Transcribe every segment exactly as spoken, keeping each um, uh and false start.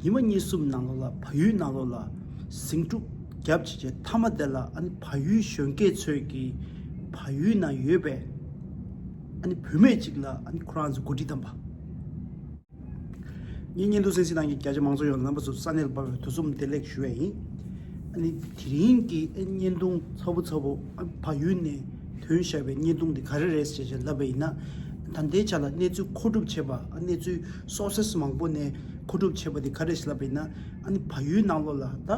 ཉི་མ་གཉིས་གསུམ་ནང་ལོགས་ལ་བལ་ཡུལ་ནང་ལོགས་ལ་ཟིང་འཁྲུག་བརྒྱབ་བྱས་བྱས་མཐའ་མ་དེ་ལ་ཨ་ནི་བལ་ཡུལ་གཞོན་སྐྱེས་ཚོས་ཀྱིས་བལ་ཡུལ་ནང་ཡོད་པའི་ཨ་ནི་བུད་མེད་ཅིག་ལ་ཨ་ནི་ཁོ་རང་ཚོས་འགོ་ཁྲིད་བཏང་པ། ངའི་བརྙན་ཐུང་གསན་གཟིགས་གནང་མཁན་རྒྱ་ཆེ་མང་ཚོགས་ཡོངས་ལ་རྣམ་པ་ཚོ་ས་གནས་ལ་བབས་པའི་དུས་གསུམ་བདེ་ལེགས་ཞུ་བ་ཡིན། ཨ་ནི་དེ་རིང་གི་བརྙན་ཐུང་ཚ་པོ་ཚ་པོ་ཨ་བལ་ཡུལ་ནས་ཐོན་བཞག་པའི་བརྙན་ཐུང་འདི་ག་རེ་རེད་ཟེར་བྱས་ལབ་པ་ཡིན་ན། ད་ལྟའི་ཆ་ལ་གནས་ཚུལ་མཁོ་སྒྲུབ་བྱས་པ་ཨ་གནས་ཚུལ་སོར་སེ་སི་མང་པོ་ནས་མཁོ་སྒྲུབ་བྱས་པ་འདི་ག་རེ་ཟེར་ལབ་པ་ཡིན་ན། ཨ་ནི་བལ་ཡུལ་ནང་ལོགས་ལ་ད་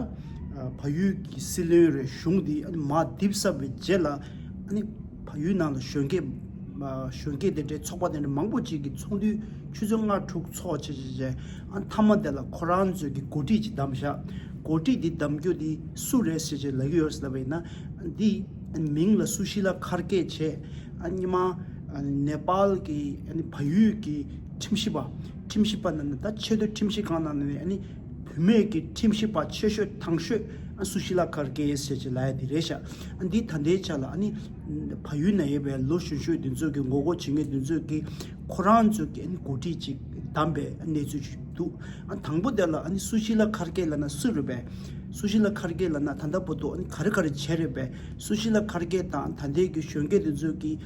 བལ་ཡུལ་གྱི་སྲིད་བློན་རེད་གཞུང་འདི་ཨ་ནི་མར་རྡིབ་ཚར་བའི་རྗེས་ལ་ཨ་ནི་བལ་ཡུལ་ནང་ལ་གཞོན་སྐྱེས་གཞོན་སྐྱེས་དེ་འདྲའི་ཚོགས་པ་དེ་འདྲ་མང་པོ་ཅིག་གིས་ཚོགས་འདུ་ཆུ་ཚོད་ལྔ་དྲུག་ཚོགས་བྱས་བྱས་བྱས་ཨ་མཐའ་མ་དེ་ལ་ཁོ་རང་ཚོས་ཀྱི་འགོ་ཁྲིད་ཅིག་བདམས་བཞག་འགོ་ཁྲིད་འདི་བདམས་རྒྱུ་འདི་སུ་རེད་ཟེར་བྱས་ལབ་ཀྱི་ཡོད་ཟེར་ལབ་པ་ཡིན་ན། འདི་མིང་ལ་སུ་ཤི་ལ་ཁར་གེ་བྱས་ཨ་སྔོན་མ་ནེ་པཱལ་གྱི་ཨ་ནི་བལ་ཡུལ་གྱི་ཁྲིམས་ཞིབ་པ་ཁྲིམས་ཞིབ་པ་ནང་ནས་ད་ཆེས་མཐོའི་ཁྲིམས་ཞིབ་ཁང་ནང་ནས་ཨ་ནི་བུད་མེད་ཀྱི་ཁྲིམས་ཞིབ་པ་ཆེ་ཤོས་དང་ཤོས་ཨ་སུ་ཤི་ལ་ཁར་གེ་ཟེར་བྱས་ལབ་ཡ་དེ་རེད་ཤག་ཨ་འདི་ད་ལྟའི་ཆ་ལ་ཨ་ནི་བལ་ཡུལ་ན་ཡོད་པའི་ལོ་གཞོན་ཤོས་འདི་ཚོ་གི་ངོ་རྒོལ་བྱེད་མཁན་འདི་ཚོ་གི་ཁོ་རང་ཚོ་གི་ཨ་ནི་འགོ་ཁྲིད་ཅིག་བདམས་པའི་གནས་ཚུལ་ཅིག་འདུག་ཨ་དང་པོ་དེ་ལ་ཨ་ནི་སུ་ཤི་ལ་ཁར་གེ་ལབ་ན་སུ་རེད་པས། སུ་ཤི་ལ་ཁར་གེ་ལབ་ན་ད་ལྟ་བར་དུ་ཨ་ནི་ག་རེ་ག་རེ་བྱས་རེད་པས། སུ་ཤི་ལ་ཁར་གེ་དང་ད་ལྟའི་གི་གཞོན་སྐྱེས་དེ་ཚོ་གིས་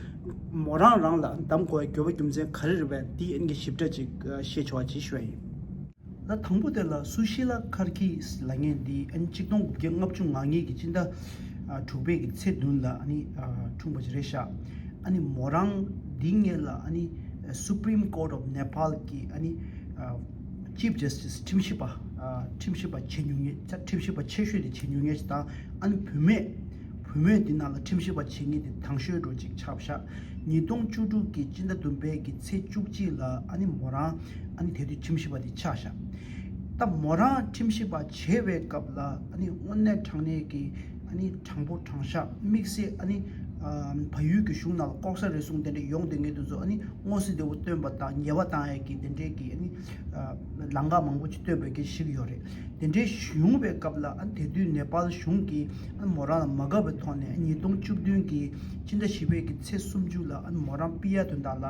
མོ་རང་རང་ལ་བདམས་དགོས་པའི་དགོས་པ་རྒྱུ་མཚན་ག་རེ་རེད་པས། འདི་ཨ་ནི་གི་ཞིབ་ཕྲ་ཅིག་བཤད་ཆོག་པ་ཅིག་ཞུ་བ་ཡིན། ད་དང་པོ་དེ་ལ་སུ་ཤི་ལ་ཁར་གེ་ལབ་མཁན་འདི་ཨ་ནི་གཅིག་སྟོང་དགུ་བརྒྱ་ལྔ་བཅུ་ང་གཉིས་ཀྱི་སྤྱི་ཟླ་ཨ་དྲུག་པའི་གི་ཚེས་བདུན་ལ་ཨ་ནི་ཨ་འཁྲུངས་པ་ཅིག་རེད་ཤག་ཨ་ནི་མོ་རང་འདི་སྔོན་ལ་ཨ་ནི་Supreme Court of Nepal གི་ཨ་ནི་ཨ་Chief Justice ཁྲིམས་ཞིབ་པ་ཨ་ཁྲིམས་ཞིབ་པ་བྱེད་མྱོང་མཁན་ཁྲིམས་ཞིབ་པ་ཆེ་ཤོས་དེ་བྱེད་མྱོང་མཁན་ཞིག་དང་ཨ་ནི་བུད་མེད་བུད་མེད་འདི་ནང་ལ་ཁྲིམས་ཞིབ་པ་བྱེད་མཁན་དེ་དང་ཤོས་འདྲ་ཅིག་ཆགས་ཤག་ཉིས་སྟོང་བཅུ་དྲུག་གི་སྤྱི་ཟླ་བདུན་པའི་གི་ཚེས་བཅུ་གཅིག་ལ་ཨ་ནི་མོ་རང་ཨ་ནི་དེ་དུས་ཁྲིམས་ཞིབ་པ་དེ་ཆགས་ཤག་ད་མོ་རང་ཁྲིམས་ཞིབ་པ་བྱེད་པའི་སྐབས་ལ་ཨ་ནི་དངོས་གནས་དྲང་གནས་ཀྱི་ཨ་ནི་དྲང་པོ་དྲང་བཞག་དམིགས་བསལ་ཨ་ནི་ཨ་བལ་ཡུལ་གྱི་གཞུང་ནང་ལ་ལྐོག་ཟ་རུལ་སུངས་དེ་འདྲ་ཡོང་བསྡད་མཁན་དེ་ཚོ་ཨ་ནི་མངོན་གསལ་དོད་པོ་སྟོན་པ་དང་ཉེས་པ་བཏང་ཡས་ཀྱི་དེ་འདྲའི་གི་ཨ་ནི་ཨ་ལམ་ཁ་མང་པོ་ཅིག་སྟོན་པའི་གི་ཞིག་ཡོད་རེད། དེ་འདྲའི་བྱུང་བའི་སྐབས་ལ་ཨ་དེ་དུས་ནེ་པཱལ་གཞུང་གིས་ཨ་མོ་རང་ལ་མ་དགའ་བའི་ཐོག་ནས་ཉིས་སྟོང་བཅུ་བདུན་གྱི་སྤྱི་ཟླ་བཞི་པའི་གི་ཚེས་སུམ་ཅུ་ལ་ཨ་མོ་རང་ཕུད་ཡ་དོན་དག་ལ་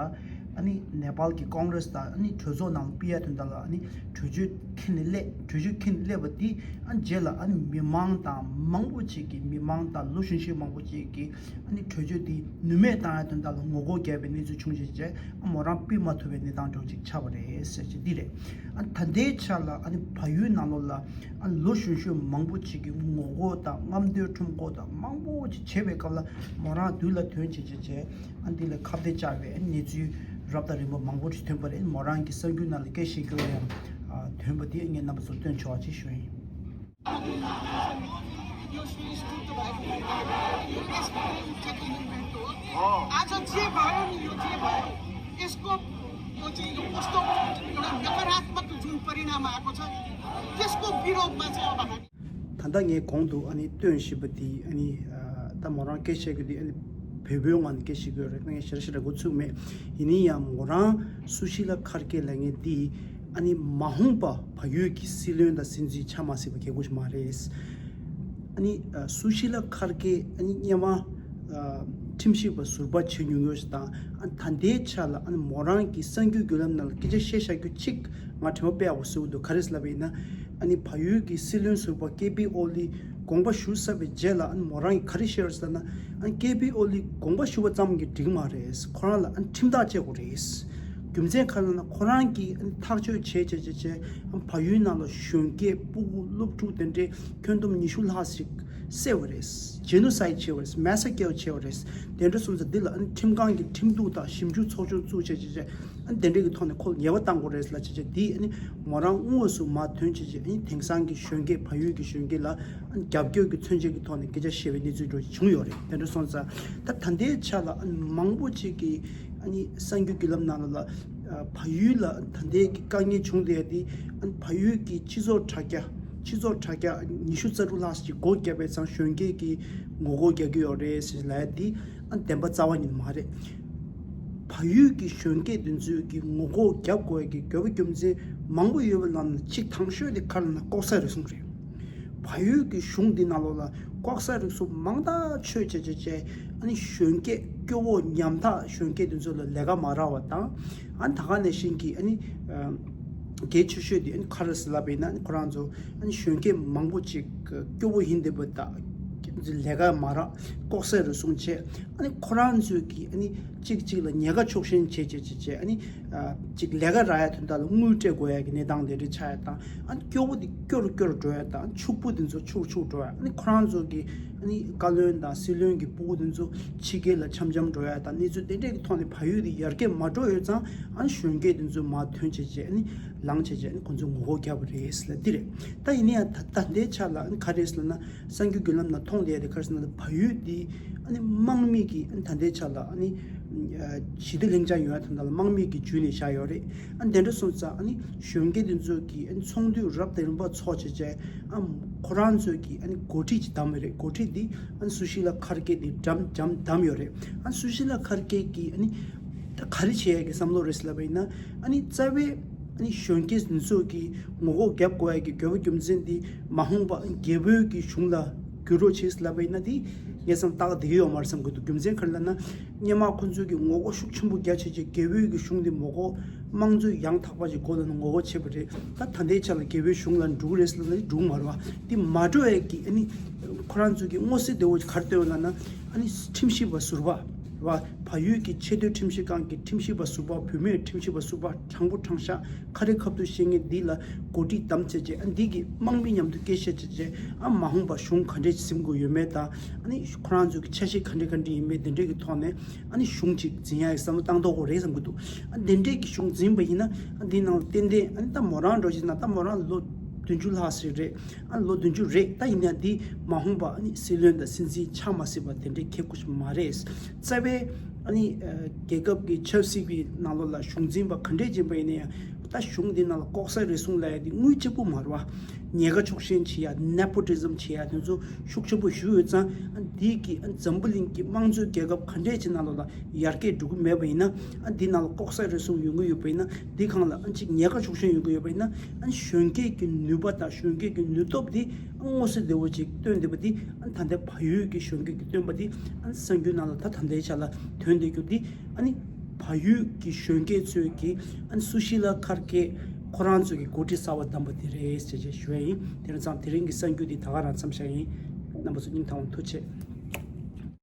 ཨ་ནི་ནེ་པཱལ་གྱི་ཀོང་རེས་དང་ཨ་ནི་གྲོས་ཚོགས་ནང་ཕུད་ཡ་དོན་དག་ལ་ཨ་ནི་གྲོས་ཆོད་འཁྱེར་ནས་སླེབས། གྲོས་ཆོད་འཁྱེར་ནས་སླེབས་པ་འདི་ཨ་རྗེས་ལ་ཨ་ནི་མི་མང་དང་མང་པོ་ཅིག་གིས་མི་མང་དང་ལོ་གཞོན་གཞོན་མང་པོ་ཅིག་གིས་ཨ་ནི་གྲོས་ཆོད་འདི་ནུས་མེད་བཏང་ཡ་དོན་དག་ལ་ངོ་རྒོལ་བརྒྱབ་པའི་གནས་ཚུལ་བྱུང་བྱས་རྗེས་ཨ་མོ་རང་ཕུད་མ་ཐུབ་པའི་གནས་སྟངས་འདྲ་ཅིག་ཆགས་པ་རེད་ཟེར་གྱི་འདི་རེད། ཨ་ད་ལྟའི་ཆ་ལ་ཨ་ནི་བལ་ཡུལ་ནང་ལོགས་ལ་ཨ་ལོ་གཞོན་གཞོན་མང་པོ་ཅིག་གིས་ངོ་རྒོལ་དང་རྔམ་སྟོན་ཁྲོམ་སྐོར་དང་མང་པོ་ཅིག་བྱེད་པའི་སྐབས་ལ་མོ་རང་དུས་ལ་ཐོན་བྱས་བྱས་བྱས་ཨ་འདི་ལ་ཁ་གཏད་བཅག་པའི་གནས་ཚུལ་རབ་དང་རིམ་པ་མང་པོ་ཅིག་ཐོན་པ་རེད། མོ་རང་གི་གསར་འགྱུར་ནང་ལ་སྐད་ཆ་བཤད་རྒྱུ་ཡང་ཐོན་པ་དེ་ངས་རྣམ་པ་ཚོར་སྟོན་ཆོག་པ་ཅིག་ཞུ་ཡིན། आज जे भयो नि, यो जे भयो, यसको, यो चाहिँ यो कस्तो एउटा नकारात्मक जुन परिणाम आएको छ, त्यसको विरोधमा चाहिँ अब हामी ད་ལྟ་ངས་གོང་དུ་ཨ་ནི་སྟོན་བཞིན་པ་དེ་ཨ་ནི་ད་མོ་རང་སྐད་ཆ་གི་དེ་ཨ་ནི་བོད་པའི་ངང་ནས་སྐད་ཆ་གི་རེད། ངས་ཞེ་དྲག་ཞེ་དྲག་འགོ་ཚུགས་མེད། ཡིན་ནའི་ཡང་མོ་རང་སུ་ཤི་ལ་ཁར་གེ་ལབ་མཁན་དེ་ཨ་ནི་མ་འོངས་པ་བལ་ཡུལ་གྱི་སྲིད་བློན་དང་སྲིད་འཛིན་ཆགས་མ་སྲིད་པ་ཁག་པོ་ཞིག་མ་རེད། ཨ་ནི་སུ་ཤི་ལ་ཁར་གེ་ཨ་ནི་སྔོན་མ་ཁྲིམས་ཞིབ་པ་ཟུར་པ་བྱེད་མྱོང་ཡོད་ཞིག་དང་ཨ་ད་ལྟའི་ཆ་ལ་ཨ་ནི་མོ་རང་གི་གསར་འགྱུར་བརྒྱུད་ལམ་ནང་ལ་སྐད་ཆ་བཤད་བཞག་རྒྱུ་གཅིག་ང་དྲན་པ་དཔེ་ཡག་པོ་གསོས་འདུག་ག་རེ་ལབ་པ་ཡིན་ན། ཨ་ནི་བལ་ཡུལ་གྱི་སྲིད་བློན་ཟུར་པ་ཀེ་པི་ཨོ་ལི་དགོངས་པ་ཞུ་ཚར་བའི་རྗེས་ལ་ཨ་ནི་མོ་རང་གིས་ག་རེ་བཤད་ཡོད་ཟེར་ན། ཨ་ནི་ཀེ་པི་ཨོ་ལི་དགོངས་པ་ཞུ་བ་ཙམ་གྱིས་འགྲིག་མ་རེད། ཁོ་རང་ལ་ཨ་ནི་ཁྲིམས་ཐག་བཅད་དགོས་རེད། རྒྱུ་མཚན་ག་རེ་ལབ་ན་ཁོ་རང་གིས་ཨ་ནི་ཐག་གཅོད་བྱས་བྱས་བྱས་བྱས་ཨ་ནི་བལ་ཡུལ་ནང་ལ་གཞོན་སྐྱེས་སྤུ་གུ་སློབ་ཕྲུག་དེ་འདྲའི་ཁྱོན་བསྡོམས་ཉི་ཤུ་ལྷག་ཞིག་བསད་པ་རེད། ཇེ་ནོ་སའིད་བྱས་པ་རེད། མེ་ས་ཀེར་བྱས་པ་རེད། དེ་འདྲ་སོང་ཙང་འདི་ལ་ཨ་ནི་ཁྲིམས་ཁང་གིས་ཁྲིམས་གཏུག་དང་ཞིབ་འཇུག་ཚོགས་ཆུང་བཙུགས་བྱས་བྱས་བྱས། ཨ་ནི་དེ་འདྲ་གི་ཐོག་ནས་ཁོ་ལ་ཉེས་པ་བཏང་དགོས་རེད་ལབ་བྱས་བྱས། དེ་ཨ་ནི་མོ་རང་དངོས་སུ་མར་ཐོན་བྱས་བྱས་ཨ་ནི་དེང་སང་གི་གཞོན་སྐྱེས་བལ་ཡུལ་གྱི་གཞོན་སྐྱེས་ལ་ཨ་ནི་རྒྱབ་སྐྱོར་གྱི་མཚོན་བྱེད་ཀྱི་ཐོག་ནས་སྐད་ཆ་བཤད་པའི་གནས་ཚུལ་འདྲ་བྱུང་ཡོད་རེད། དེ་འདྲ་སོང་ཙང་ད་ད་ལྟའི་ཆ་ལ་ཨ་ནི་མང་པོ་ཅིག་གིས་ཨ་ནི་གསར་འགྱུར་བརྒྱུད་ལམ་ནང་ལ་ལ་ཨ་བལ་ཡུལ་ལ་ད་ལྟའི་གི་དཀའ་ངལ་བྱུང་བསྡད་དེ་ཨ་ནི་བལ་ཡུལ་གྱི་སྤྱི་ཚོགས་དྲ་རྒྱ་སྤྱི་ཚོགས་དྲ་རྒྱ་ཉི་ཤུ་རྩ་དྲུག་ལྷག་ཅིག་སྒོ་བརྒྱབ་པའི་ཙང་གཞོན་སྐྱེས་ཀྱིས་ངོ་རྒོལ་རྒྱག་གི་ཡོད་རེད་ཟེར་ལབ་ཡ་དེ། ཨ་བདེན་པ་རྩ་བ་ཉིད་མ་རེད། བལ་ཡུལ་གྱི་གཞོན་སྐྱེས་དེ་ཚོས་ཀྱི་ངོ་རྒོལ་རྒྱབ་དགོས་ཀྱི་དགོས་པ་རྒྱུ་མཚན་མང་པོ་ཡོད་པའི་ནང་ནས་གཅིག་དང་ཤོས་དེ་ག་རེ་ལབ་ན་ལྐོག་ཟ་རུལ་སུངས་རེད། བལ་ཡུལ་གྱི་གཞུང་འདི་ནང་ལོགས་ལ་ལྐོག་ཟ་རུལ་སུངས་མང་ཐག་ཆོད་བྱས་བྱས་བྱས་ཨ་ནི་གཞོན་སྐྱེས་སྐྱོ་བོ་ཉམ་ཐག་གཞོན་སྐྱེས་དེ་ཚོ་ལ་ལས་ཀ་མ་རག་པ་དང་ཨ་ནི་ད་ག་ནང་བཞིན་གྱི་ཨ་ནི། གལ་ཆེ་ཤོས་དེ་ཨ་ནི་ག་རེ་ཟེར་ལབ་པ་ཡིན་ན། ཨ་ནི་ཁོ་རང་ཚོ་ཨ་ནི་གཞོན་སྐྱེས་མང་པོ་ཅིག་སྐྱོ་བོ་ཡིན་བསྡད་པ་དང་། ལས་ཀ་མ་རག་ལྐོག་ཟ་རུལ་སུངས་བྱས། ཨ་ནི་ཁོ་རང་ཚོས་ཀྱི་ཨ་ནི་གཅིག་གཅིག་ལ་ཉེས་ཁ་ཕྱོགས་ཞེན་བྱས་བྱས་བྱས་བྱས། ཨ་ནི་ཨ་ཅིག་ལས་ཀ་རག་ཡ་དོན་དག་ལ་དངུལ་སྤྲད་དགོས་ཡ་གི་གནས་སྟངས་དེ་འདྲ་ཆགས་ཡ་དང་། ཨ་ནི་སྐྱོ་བོ་དེ་སྐྱོ་རུ་སྐྱོ་རུ་འགྲོ་ཡ་དང་། ཕྱུག་པོ་དེ་ཚོ་ཕྱུག་ཕྱུག་འགྲོ་ཡ། ཨ་ནི་ཁོ་རང་ཚོ་གི་ཨ་ནི་བཀའ་བློན་དང་སྲིད་བློན་གྱི་སྤུ་གུ་དེ་ཚོ་ཕྱི་རྒྱལ་ལ་འཆམ་འཆམ་འགྲོ་ཡ་དང་། གནས་ཚུལ་དེ་འདྲས་ཀྱི་ཐོག་ནས་བལ་ཡུལ་དེ་ཡར་རྒྱས་མ་འགྲོ་ཡོད་ཙང་། ཨ་ནི་གཞོན་སྐྱེས་དེ་ཚོས་མར་ཐོན་བྱས་བྱས། ཨ་ནི་ལངས་བྱས་བྱས། ཨ་ནི་ཁོ་ཚོས་ངོ་རྒོལ་བརྒྱབ་པ་རེད་ལབ་འདི་རེད། ད་ཡིན་ན་ཡང་ད་ད་ལྟའི་ཆ་ལ་ཨ་ནི་ག་རེ་ཟེར་ལབ་ན། གསར་འགྱུར་བརྒྱུད་ལམ་ནང་མཐོང་བསྡད་ཡ་དེ་ག་རེ་ཟེར་ན། བལ་ཡུལ་འདི་ཨ་ནི་དམག་མི་གི་ཨ་ནི་ད་ལྟའི་ཆ་ལ་ཨ་ནི་ཨ་ཞི་བདེ་ལྷིང་འཇགས་ཡོང་ཡ་དོན་དག་ལ་དམག་མི་གིས་འཇུས་ནས་བཞག་ཡོད་རེད། ཨ་ནི་དེ་འདྲ་སོང་ཙང་། ཨ་ནི་གཞོན་སྐྱེས་དེ་ཚོ་གིས་ཨ་ནི་ཚོགས་འདུ་རབ་དང་རིམ་པ་ཚོགས་བྱས་བྱས། ཨ་ཁོ་རང་ཚོས་ཀྱི་ཨ་ནི་འགོ་ཁྲིད་ཅིག་བདམས་ཡོད་རེད། འགོ་ཁྲིད་འདི་ཨ་ནི་སུ་ཤི་ལ་ཁར་ཀེ་འདི་བདམས་བདམས་བདམས་ཡོད་རེད། ཨ་ནི་སུ་ཤི་ལ་ཁར་ཀེ་གིས་ཨ་ནི་ད་ག་རེ་བྱེད་ཡ་གི་བསམ་བློ་རེད་ཟེར་ལབ་པ་ཡིན་ན། ཨ་ནི་རྩ་བའི་ཨ་ནི་གཞོན་སྐྱེས་འདི་ཚོ་གིས་ངོ་རྒོལ་རྒྱབ་དགོས་ཡ་གི་དགོས་པ་རྒྱུ་མཚན་འདི། མ་འོངས་པ་རྒྱ་བོད་ཀྱི་གཞུང་ལ་བསྒྱུར་རོགས་བྱེད་ཟེར་ལབ་པ་ཡིན་ན། འདི་ངས་བསམ་ཏག་བསྡད་ཀྱི་ཡོད་མ་རེད་བསམ་གྱི་འདུག་རྒྱུ་མཚན་ག་རེ་ལབ་ན། སྔོན་མ་ཁོ་ཚོས་ཀྱི་ངོ་རྒོལ་ཤུགས་ཆེན་པོ་རྒྱབ་བྱས་བྱས། རྒྱ་བོད་ཀྱི་གཞུང་འདི་མ་གོ། དམངས་གཙོའི་ཡང་དག་པ་ཞིག་དགོས་ལབ་ནས་ངོ་རྒོལ་བྱས་པ་རེད། ད་ད་ལྟའི་ཆ་ལ་རྒྱ་བོད་གཞུང་ལ་འགྲོ་གི་རེད་ཟེར་ལབ་ན་འགྲོ་གི་མ་རེད་བ། འདི་མ་འགྲོ་ཡ་གི་ཨ་ནི་ཁོ་རང་ཚོས་ཀྱི་མངོན་གསལ་དོད་པོ་ག་རེ་སྟོན་ཡོད་ལབ་ན། ཨ་ནི་ཁྲིམས་ཞིབ་པ་ཟུར་པ་རེད་བ། བལ་ཡུལ་གྱི་ཆེས་མཐོའི་ཁྲིམས་ཞིབ་ཁང་གི་ཁྲིམས་ཞིབ་པ་ཟུར་པ། བུད་མེད་ཁྲིམས་ཞིབ་པ་ཟུར་པ། དྲང་པོ་དྲང་བཞག་ཁ་རི་ཁ་ཐུག་བཤད་མཁན་འདི་ལ་འགོ་ཁྲིད་བདམས་བྱས་བྱས། ཨ་འདི་གི་དམག་མི་མཉམ་དུ་སྐད་བཤད་བྱས་བྱས། ཨ་མ་འོངས་པ་གཞུང་ག་འདྲས་འཛིན་དགོས་ཡོད་མེད་དང་། ཨ་ནི་ཁོ་རང་ཚོ་གི་ཆ་ཤས་ག་འདྲས་ག་འདྲས་ཡིན་མིན། དེ་འདྲས་ཀྱི་ཐོག་ནས་ཨ་ནི་གཞུང་ཅིག་འཛིན་ཡ་ཡི་བསམ་བློ་བཏང་ཐུབ་ཀྱི་རེད་བསམ་གྱི་འདུག་ཨ་དེ་འདྲས་ཀྱི་གཞུང་འཛིན་པ་ཡིན་ན། ཨ་འདི་ནང་ལ་ཏན་ཏན། ཨ་ནི་ད་མོ་རང་འགྲོ་བྱས་ན། ད་མོ་རང་ལོ་བདུན་ཅུ་ལྷག་ཙམ་རེད། ཨ་ལོ་བདུན་ཅུ་རེད། ད་ཡིན་ན་འདི་མ་འོངས་པ་ཨ་ནི་སྲིད་བློན་དང་སྲིད་འཛིན་ཆགས་མ་སྲིད་པ་དེ་འདྲའི་ཁེ་ཁུ་ཞིག་མ་རེད། རྩ་བའི་ཨ་ནི་ཨ་རྒྱལ་ཁབ་ཀྱི་ཆབ་སྲིད་པའི་ནང་ལོགས་ལ་གཞུང་འཛིན་པ་ག་འདྲས་ཡིན་པ་ཡིན་ན་ཡང་། ད་གཞུང་འདི་ནང་ལ་ལྐོག་ཟ་རུལ་སུངས་ལབ་ཡ་འདི་དངུལ་གཅིག་པུ་མ་རེད་བ། ཉེན་ཁ་ཕྱོགས་ཞེན་བྱེད་ཡ། ནེ་པོ་ཊི་ཛམ་བྱེད་ཡ་དེ་ཚོ་ཤུགས་ཆེན་པོ་ཞིག་ཡོད་ཙང་། ཨ་འདི་གི་ཨ་འཛམ་བུ་གླིང་གི་དམངས་གཙོའི་རྒྱལ་ཁབ་ག་འདྲས་ཅིག་ནང་ལོགས་ལ་ཡར་རྒྱས་འགྲོ་གི་མེད་པ་ཡིན་ན། ཨ་འདི་ནང་ལ་ལྐོག་ཟ་རུལ་སུངས་ཡོང་གི་ཡོད་པ་ཡིན་ན། འདི་སྒང་ལ་ཨ་ཅིག་ཉེན་ཁ་ཕྱོགས་ཞེན་ཡོང་གི་ཡོད་པ་ཡིན་ན། ཨ་གཞོན་སྐྱེས་ཀྱི་ནུས་པ་དང་གཞོན་སྐྱེས་ཀྱི་ནུས་སྟོབས་འདི་མངོན་གསལ་དོད་པོ་ཅིག་སྟོན་བསྡད་པ་འདི། ཨ་ད་ལྟའི་བལ་ཡུལ་གྱི་གཞོན་སྐྱེས་ཀྱིས་སྟོན་པ་འདི། ཨ་གསར་འགྱུར་ནང་ལ་ད་ད་ལྟའི་ཆ་ལ་ཐོན་བསྡད་རྒྱུ་འདི། ཨ་ནི་བལ་ཡུལ་གྱི་གཞོན་སྐྱེས་ཚོས་ཀྱིས་ཨ་སུ་ཤི་ལ་ཁར་ཀེ་ཁོ་རང་ཚོ་གི་འགོ་ཁྲིད་གསར་པ་བདམས་པ་དེ་རེད་ཟེར་བྱས་ཞུ་ཡ་ཡིན། དེ་རིང་ཙང་དེ་རིང་གི་གསར་འགྱུར་འདི་ད་ག་རང་མཚམས་བཞག་ཡིན། རྣམ་པ་ཚོ་སྙིང་ཐག་པ་ནས་ཐུགས་རྗེ་ཆེ།